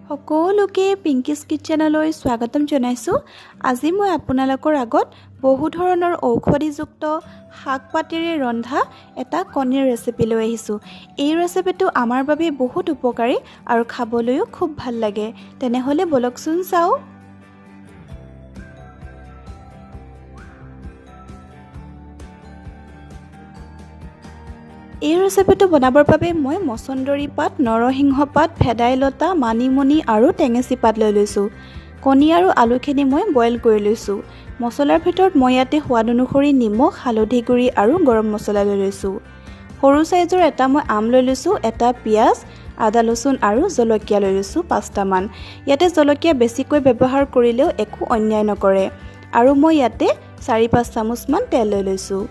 সকলোকে পিংকিজ কিচেনলৈ স্বাগতম জনাইছোঁ। আজি মই আপোনালোকৰ আগত বহু ধৰণৰ ঔষধিযুক্ত শাক পাতিৰে ৰন্ধা এটা কণীৰ ৰেচিপি লৈ আহিছোঁ। এই ৰেচিপিটো আমাৰ বাবে বহুত উপকাৰী আৰু খাবলৈও খুব ভাল লাগে। তেনেহ'লে ব'লকচোন চাওঁ। এই ৰেচিপিটো বনাবৰ বাবে মই মচন্দৰী পাত, নৰসিংহ পাত, ভেদাইলতা, মানিমুনি আৰু টেঙেচি পাত লৈ লৈছোঁ। কণী আৰু আলুখিনি মই বইল কৰি লৈছোঁ। মছলাৰ ভিতৰত মই ইয়াতে সোৱাদ অনুসৰি নিমখ, হালধি গুড়ি আৰু গৰম মছলা লৈ লৈছোঁ। সৰু চাইজৰ এটা মই আম লৈ লৈছোঁ, এটা পিঁয়াজ, আদা ৰচুন আৰু জলকীয়া লৈ লৈছোঁ 5টামান। ইয়াতে জলকীয়া বেছিকৈ ব্যৱহাৰ কৰিলেও একো অন্যায় নকৰে। আৰু মই ইয়াতে 4-5 চামুচমান তেল লৈ লৈছোঁ।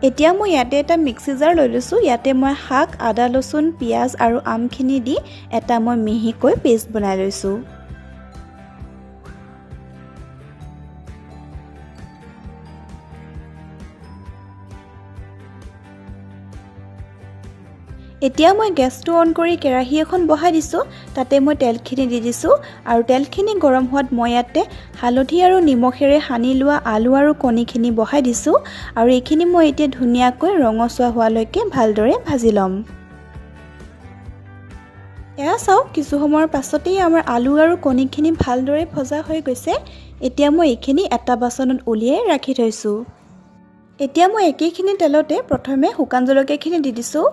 এতিয়া মই ইয়াতে এটা মিক্সি জাৰ লৈ লৈছোঁ। ইয়াতে মই শাক, আদা ৰচুন, পিঁয়াজ আৰু আমখিনি দি এটা মই মিহিকৈ পেষ্ট বনাই লৈছোঁ। এতিয়া মই গেছটো অন কৰি কেৰাহী এখন বহাই দিছোঁ। তাতে মই তেলখিনি দি দিছোঁ আৰু তেলখিনি গৰম হোৱাত মই ইয়াতে হালধি আৰু নিমখেৰে সানি লোৱা আলু আৰু কণীখিনি বহাই দিছোঁ আৰু এইখিনি মই এতিয়া ধুনীয়াকৈ ৰঙচুৱা হোৱালৈকে ভালদৰে ভাজি ল'ম। এয়া চাওক, কিছু সময়ৰ পাছতেই আমাৰ আলু আৰু কণীখিনি ভালদৰে ভজা হৈ গৈছে। এতিয়া মই এইখিনি এটা বাচনত উলিয়াই ৰাখি থৈছোঁ। এতিয়া মই একেখিনি তেলতে প্ৰথমে শুকান জলকীয়াখিনি দি দিছোঁ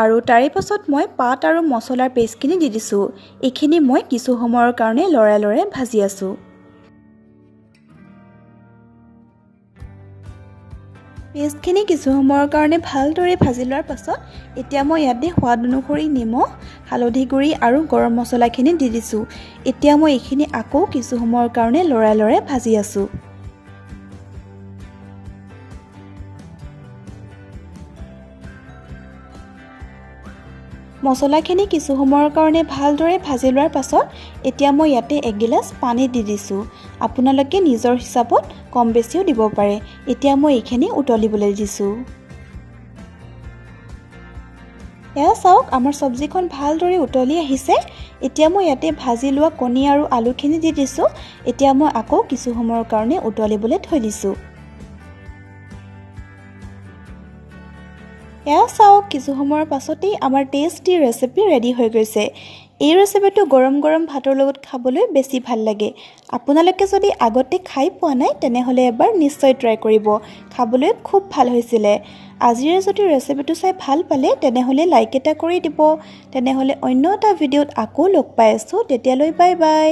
আৰু তাৰে পাছত মই পাত আৰু মছলাৰ পেষ্টখিনি দি দিছোঁ। এইখিনি মই কিছু সময়ৰ কাৰণে লৰাই লৰাই ভাজি আছোঁ। পেষ্টখিনি কিছু সময়ৰ কাৰণে ভালদৰে ভাজি লোৱাৰ পাছত এতিয়া মই ইয়াতে সোৱাদ অনুসৰি নিমখ, হালধি গুড়ি আৰু গৰম মছলাখিনি দি দিছোঁ। এতিয়া মই এইখিনি আকৌ কিছু সময়ৰ কাৰণে লৰাই লৰাই ভাজি আছোঁ। মছলাখিনি কিছু সময়ৰ কাৰণে ভালদৰে ভাজি লোৱাৰ পাছত এতিয়া মই ইয়াতে এগিলাচ পানী দি দিছোঁ। আপোনালোকে নিজৰ হিচাপত কম বেছিও দিব পাৰে। এতিয়া মই এইখিনি উতলিবলৈ দিছোঁ। এয়া চাওক, আমাৰ চব্জিখন ভালদৰে উতলি আহিছে। এতিয়া মই ইয়াতে ভাজি লোৱা কণী আৰু আলুখিনি দি দিছোঁ। এতিয়া মই আকৌ কিছু সময়ৰ কাৰণে উতলিবলৈ থৈ দিছোঁ। এয়া চাওক, কিছু সময়ৰ পাছতেই আমাৰ টেষ্টি ৰেচিপি ৰেডি হৈ গৈছে। এই ৰেচিপিটো গৰম গৰম ভাতৰ লগত খাবলৈ বেছি ভাল লাগে। আপোনালোকে যদি আগতে খাই পোৱা নাই তেনেহ'লে এবাৰ নিশ্চয় ট্ৰাই কৰিব, খাবলৈ খুব ভাল হৈছিলে। আজিৰ যদি ৰেচিপিটো চাই ভাল পালে তেনেহ'লে লাইক এটা কৰি দিব। তেনেহ'লে অন্য এটা ভিডিঅ'ত আকৌ লগ পাই আছোঁ। তেতিয়ালৈ বাই বাই।